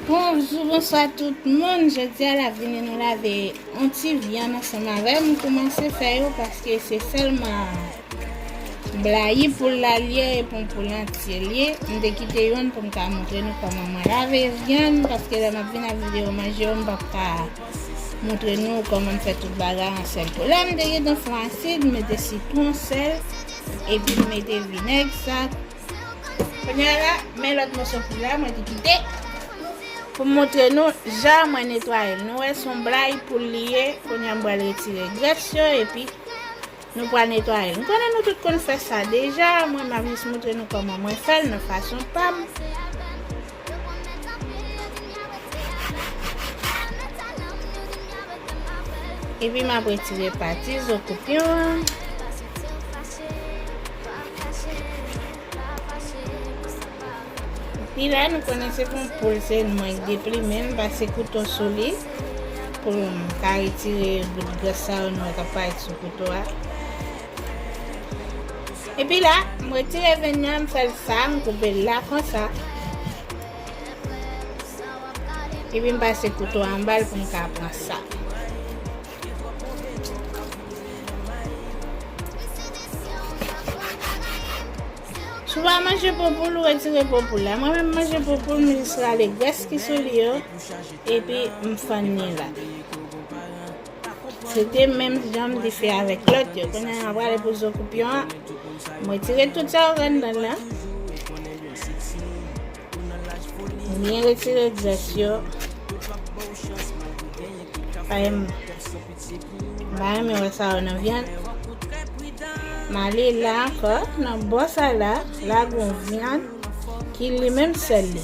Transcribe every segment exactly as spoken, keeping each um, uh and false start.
Bonjou, bonswa tout moun. Jodi a la vini nou lave yon ti vyann ansanm avè m. M kòmanse fè yo paske se sèlman blayi poul la l ye, e pou yon poul antye l ye. M te kite youn pou m ka montre nou kòman mwen lave vyann, paske lè m ap vin ak videyo manje yo, m p ap ka montre nou kòman m fè tout bagay an sèl kou. La m te gentan fè yon asid, m mete sitwon, sèl, epi m mete vinèg, sa. Kounye a la, men lòt moso poul la, mwen te kite pou m montre nou jan mwen netwaye l. Nou wè se yon blayi poul li ye. Kounye a m pral retire grès yo, epi nou pral netwaye l. M konnen nou tout konn fè sa deja, mwen m ap jis montre nou kòman mwen fè l nan fason pa m. Epi m ap retire pati zo koupyon an. Epi la, nou konnen se pou yon poul, se mwen k deplimen l, m pase kouto sou li pou m ka retire bout grès sa yo nou wè k ap parèt sou kouto a. Epi la, m retire venn nan, m fè l sa, m koupe l la konsa. Epi m pase kouto anba l pou m ka pran sa. Si w pa manje po poul, ou retire po poul la. Mwen menm manje po poul, m jis rale grès ki sou li yo, epi m fann li la. Se te menm jan m te fè avèk lòt yo. Kounye a m ap prale pou zo koupyon an. M retire tout sa yo k anndan l la. M byen retire grès yo. Pa m, m pa renmen wè sa yo nan vyann. M ale la ankò, nan bò sa la, la gon vyann ki li menm sèl li.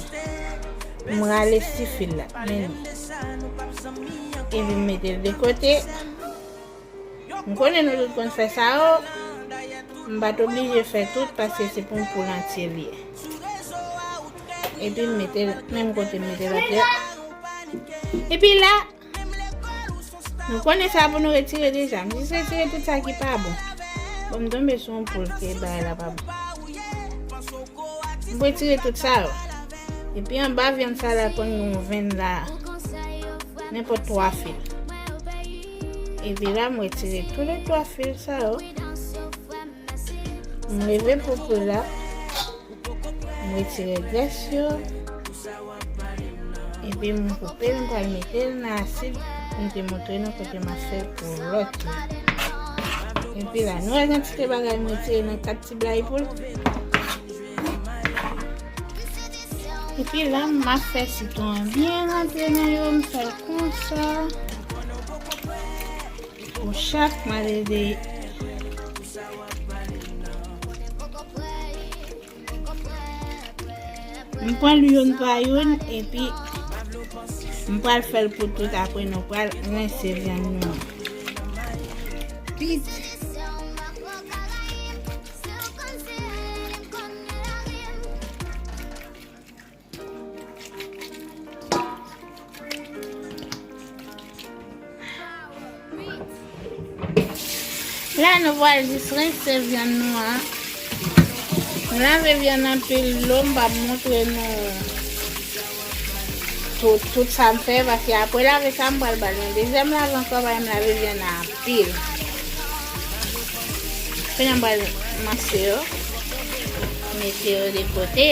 M rale stifil la, men li. Epi m mete l de kote. M konnen nou tout konn fè sa yo. M pa t oblije fè tout paske se pou yon poul antye li ye. Epi m mete l menm kote m mete lòt yo. Epi la, nou konnen sa pou nou retire deja. M jis retire tout sa ki pa bon. Bon, m tonbe sou yon poul ke bagay la pa bon. M retire tout sa yo. Epi anba vyann sa la konn gen yon venn la. Nenpòt twa fil. Epi la, m retire tou le twa fil sa yo. M leve popo la. M retire grès yo. Epi m koupe l, m pral mete l nan asid. M te montre nou kote m ap fè pou lòt yo. Epi la, nou wè kantite bagay m retire nan kat ti blayi poul. Epi la, m ap fè sitwon an byen rantre nan yo, m fè l konsa. Pou chak, m a leve. M pran l youn pa youn, epi m pral fè l pou tout, apre nou pral rense vyann nou an. Pit. La, nou pral jis rense vyann nou an. Nou lave vyann anpil dlo, m p ap montre nou tout, tout sa m fè, paske apre lave sa, m pral ba l yon dezyèm lave ankò, paske m lave vyann nan anpil. Kounye a m pral manse yo, mete yo de kote.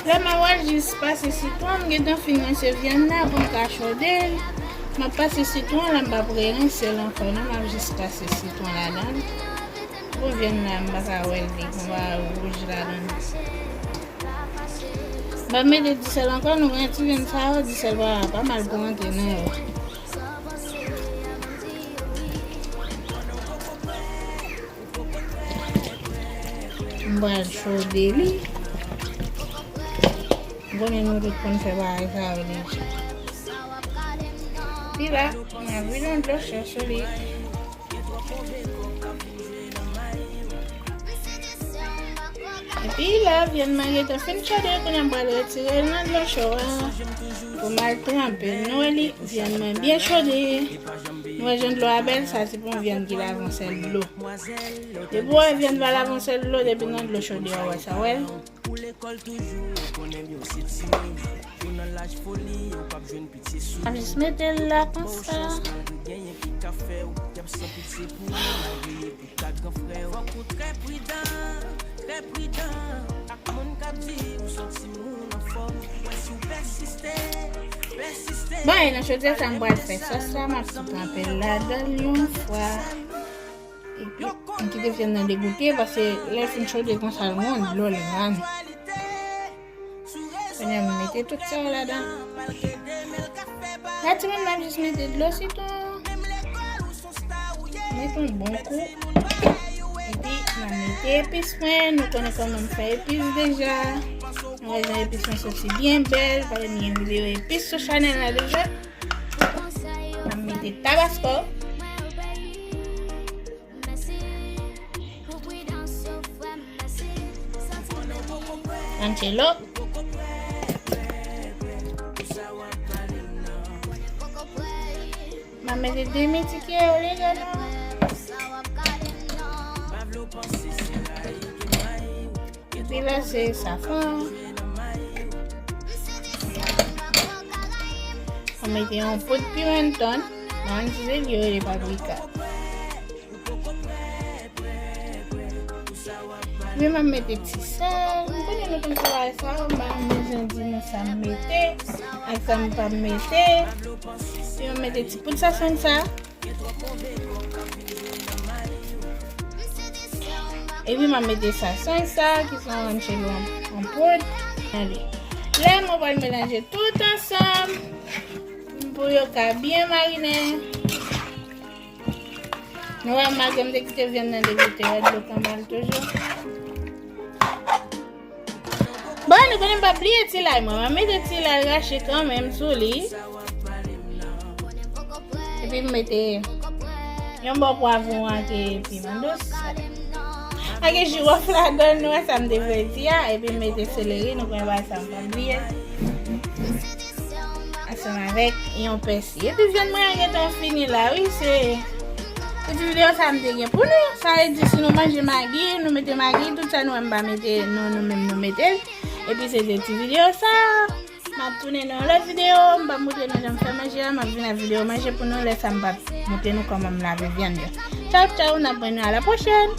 Lè m ap wè l jis pase sitwon, m gentan fin rense vyann nan pou m ka chode l. M ap pase sitwon la, m p ap rerense l ankò non, m ap jis pase sitwon ladan l. Bon, vyann nan, m pa ka wè l, li gon bagay wouj ladan l. M ap mete disèl ankò, nou konnen ti vyann sa yo, disèl pa, pa mal pou rantre nan yo. M pral chode li. M konnen nou tout konn fè bagay sa yo deja. Epi la, m ap vide yon dlo cho sou li. Epi Pi la, vyann mwen gentan fin chode, kounye a m pral retire l nan dlo cho a pou m al tranpe l. Nou wè li, vyann mwen byen chode. Nou wè jan dlo a bèl, sa se pou yon vyann ki lavan sèl dlo. Depi w wè vyann pa lavan sèl dlo, depi nan dlo chode a, w wè sa, w wè l. M ap jis mete l la konsa. Bon, e nan chodyè sa, m pral fè sòs la, m ap tou tranpe l ladan l yon fwa. Epi, m kite vyann nan degoute, paske lè l fin chode konsa, l wonn, dlo l rann. Kounye a, m mete tout sa yo ladan. La, timoun, m ap jis mete dlo siton. Mete yon bon kou. Epi, m ap mete epis mwen. Nou konnen kòman m fè epis deja. Nou wè jan epis mwen soti byen bèl. Paske m gen videyo epis sou chanèl la deja. M ap mete tabasko. Ranchelo. M ap mete demi ti kyè oregano. Epi la, se safran. M ap mete yon poud pimenton. Nan ann ti se li yo rele paprika. Epi m ap mete ti sèl. M konnen nou konn travay sa, m pa bezwen di nou sa m mete ak sa m pa mete. Epi m ap mete ti poud sazon sa. Epi m ap mete sazon sa, ki se yon ranchelo an, an poud. Ale. Lè mwen pral melanje tout ansanm pou yo ka byen marinen. Nou wè, malgre m te kite vyann nan degoute, wè dlo kanmenm toujou. Bon, nou konnen m pa bliye ti lay mwen. M ap mete ti lay rache kanmenm sou li. Epi m mete yon bò pwavwon ak piman dous. Ak jiwòf ladan l, nou wè sa m te vle di a. Epi m mete seleri, nou konnen bagay sa m pa bliye. Ansanm avèk yon pèsi. Epi vyann mwen an gentan fini la, wi, se, se ti videyo sa m te gen pou nou. Sa vle di si nou manje magi, nou mete magi, tout sa nou wè m pa mete, nou, nou menm nou mete l. Epi se te ti videyo sa. M ap tounen nan yon lòt videyo, m p ap montre nou jan m fè manje a, m ap vin ak videyo manje pou nou, lè sa m p ap montre nou kòman m lave vyann yo. Tchaw, tchaw, n ap wè nou a la pwochèn.